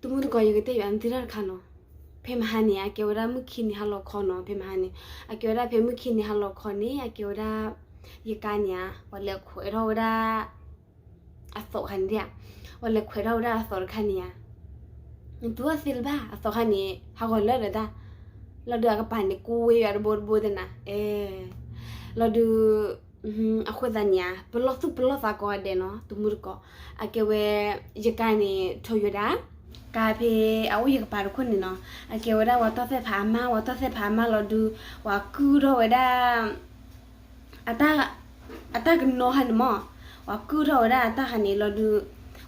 တမူတကိး ယကတဲဘၣ်သုတၢ်တခါနီၤ, ဖဲမဟါန့ၣ် အကဲဝဲဒၣ်မုၢ်ခံနံၤဟါလီၤခီနီၤ, ဖဲမဟါန့ၣ် အကဲဝဲဒၣ်ဖဲမုၢ်ခံနံၤဟါလီၤခီန့ၣ် အကဲဝဲဒၣ် ယကါန့ၣ်ဧါ, ပှၤလဲၤခွဲးထီၣ်ဝဲဒၣ် အသိးခါန့ၣ်ဧါ, ပှၤလဲၤခွဲးထီၣ်ဝဲဒၣ်အသိးတခါန့ၣ်ဧါ, နသူအီၤသ့လၢၤဘၣ် အသိးခါန့ၣ် ဟးဂီၤလၢာ်ဒီးတၢ်, လီၤဒုးအကပၤန့ၣ် ကူဝဲယွၤတဘိတဘိသ့နၤ, အဲ လီၤဒုး အဃိသတးန့ၣ်ဧါ ပလီၢ်သူၣ်ပလီၢ်သးကိးဂၤဒဲးနီၤ တမူတကိး, အကဲဝဲ ယကါန့ၣ် Toyota ကါဖဲအအိၣ်ယကပၤတခိၣ်န့ၣ်နီၤ, အကဲဝဲဒၣ်ပှၤတီၢ်သဲၣ်ဖးအမါ ပှၤတီၢ်သဲၣ်ဖးအမါလီၤဒုး ပှၤကုၢ်ထီၣ်ဝဲဒၣ် အတၢ် အတၢ်ကနီၤခါန့ၣ်မး, ပှၤကုၢ်ထီၣ်ဝဲဒၣ်အတၢ်ခါန့ၣ်လီၤဒုး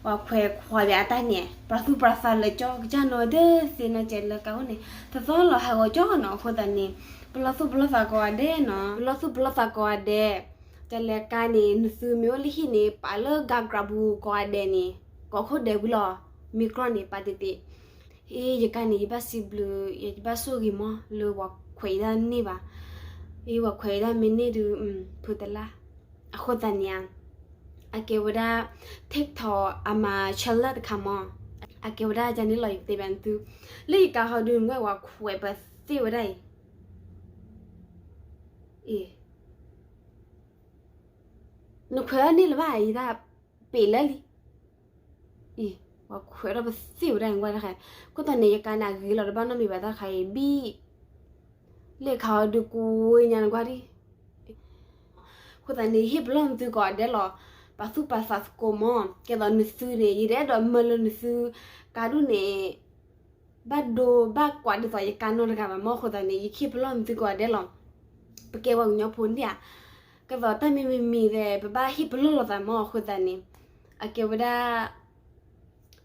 ပှၤခွဲးခွါဘၣ်အတၢ်န့ၣ် ပှၤသူၣ်ပှၤသးလၢာ်ကၠီကစၢ်နီၤ ဒ်သ့ၣ်နီၤ ကဲလၢကါအိၣ်န့ၣ် သသီလီၤဟးဂီၤကၠီနီၤ အဃိသတးန့ၣ် ပလီၢ်သူၣ်ပလီၢ်သးကိးဂၤဒဲးနီၤ ပလီၢ်သူၣ်ပလီၢ်သးကိးဂၤဒဲး, ကလဲၤကါန့ၣ် နသုမ့ၢ်အိၣ်လၢဟံၣ်န့ၣ် ပာ်လၢ garage ပူၤကိးဂၤဒဲးန့ၣ် ကိးခိၣ်ဒဲးဝံၤလီၤ, မ့ၢ်ကြီၣ်န့ၣ် ပာ်တ့ၢ်တ့ၢ် အ့ ယကါန့ၣ် ယဘၣ်စံးဘျုး ယဘၣ်ဆိၣ်ဂ့ၤမး လၢပှၤခွဲးယတၢ်န့ၢ်ဘၣ်, အ့ ပှၤခွဲးယတၢ်မ့ၢ်န့ၢ်ဒုး ဖုတလၢ်, အဃိသတးန့ၣ်ဧါ, အကဲဝဲဒၣ် TikTok အမၤ challenge တခါမး, အကဲဝဲဒၣ်ကန့ၣ်လီၤ ယကတဲဘၣ်သု, လၢယကါဟီဒုး နကွၢ်ပှၤခွဲးပသ့ၣ်ဝဲဒၣ်အံၤ, အ့ နခွဲးအီၤန့ၢ်လၢၤဘၣ် ယတၢ်ပ့ၤလၢလံ အံၤ ပှၤခွဲးထီၣ်ပသ့ၣ်ဝဲဒၣ်အံၤ ကွၢ်တခါ, အဃိသတးန့ၣ် ယကါန့ၣ် အဂ့ၤလီၤတဘၣ်နီတမံၤဘၣ်တၢ်တခါအံၤ ဘံၣ် လၢခးအီၤဒုးကူဝဲညါနကွၢ်ဒံး, အဃိသတးန့ၣ် ယဟ့ၣ်ပလီၢ်နသုကိးဂၤဒဲးလီၤ, ပာ်သူၣ်ပာ်သးသကိးမး, ကဲသိးနသုန့ၣ် ယတအဲၣ်ဒိးမၢလၢနသုကါဒူၣ်န့ၣ် ဘၣ်ဒိဘၣ်ကွၢ်ဒ်သိးယကါနီတဂၤဘၣ်မး အဃိသတးန့ၣ် ယကဟ့ၣ်ပလီၢ်နသုကိးဂၤဒဲးလီၤ, ပကဲပှၤကညီဖိန့ၣ်ဧါ, ကဲသိးတၢ်မ့ၢ်မံၤမံၤဒီး ပဘၣ်ဟ့ၣ်ပလီၢ်လိာ်သးမး အဃိသတးန့ၣ်, အကဲဝဲဒၣ်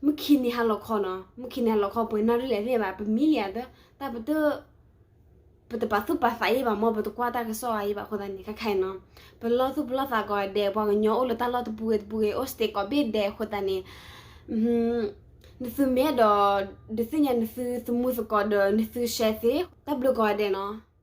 မုၢ်ခံနံၤဟါလီၤခီနီၤ, မုၢ်ခံနံၤဟါလီၤခီ ပှဲၤနၣ်ရံၣ်လဲၣ်သ့ၣ်ဘၣ် ပမံလံဧါ, တၢ်ပတ ပတပာ်သူၣ်ပာ်သးအံၤဘၣ်မး ပတကွၢ်တၢ်ကစီၣ်အံၤဘၣ် အဃိသတးန့ၣ် ခဲခါအံၤနီၤ, ပလီၢ်သူၣ်ပလီၢ်သးကိးဂၤဒဲး ပှၤကညီအိၣ်လၢတၢ်လီၢ်တပူၤဂ့ၤတပူၤဂ့ၤ အိၣ်စတ့းကိးဘ့ၣ်ဒဲး အဃိသတးန့ၣ်, နသုမ့ၢ်အဲၣ်ဒိး ဒုးသ့ၣ်ညါနသုသမူသကိးဒီး နသု share သ့ တၢ်ဘျုးကိးဂၤဒဲးနီၤ.